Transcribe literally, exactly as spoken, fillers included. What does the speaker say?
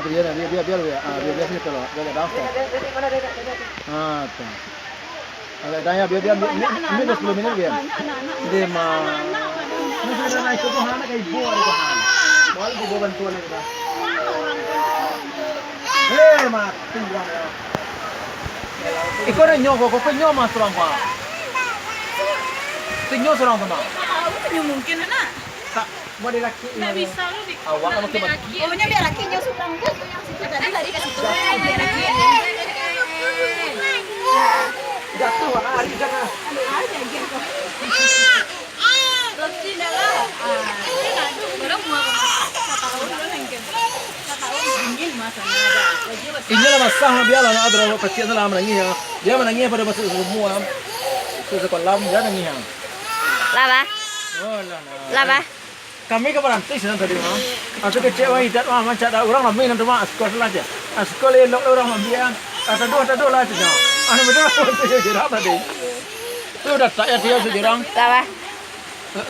Biar, biar, biar, biar, biar. Ah, biar, biar sini kalau, biar ada apa. Ah, tu. Agak daya, biar, biar, biar, biar, biar sepuluh minit, biar. Dia mah. Ini sudah naik ke Tuhan, kayak ibu ada Tuhan. Boleh ibu bantuan lagi, Pak. Eh, mati orang ya. Iko ada nyo, kok, kok nyo mas orang, Pak. Tinyo surang tu, Mak. Tahu nyo mungkin, nak. Tak, mau ada laki. Ndak bisa lu di. Awak kan mungkin laki. Oh, nyo biar laki nyo surang tu. Situ tadi lari ke situ. Biar laki. Jatuh, ah, lari jangan. Aduh, aja gitu. Berarti dah lah. Ah, ini nak dulu. Orang mua kau. Satu tahun dulu nengke. Satu tahun dingin masa ada. Wajib. Inyo lah basah, bialah, nak ada kecil tu lah manangih, ya. Dia manangih pada masuk rumah, ah. Masuk sekolah, dia nangih, ya. Lah, bah. Oh, lah, lah. Lah, bah. Kami ka baranti sinan tadi, mah. Asa kecek mah, idat mah, mancak dak urang rami nan tu, mah. Askol lah je. Askol elok lah urang ambiak. Asa duo, asa duo lah, cina. Anu betul lah, betul je, jiran tadi. Tu dah tak ya, dia tu jiran. Lah, bah.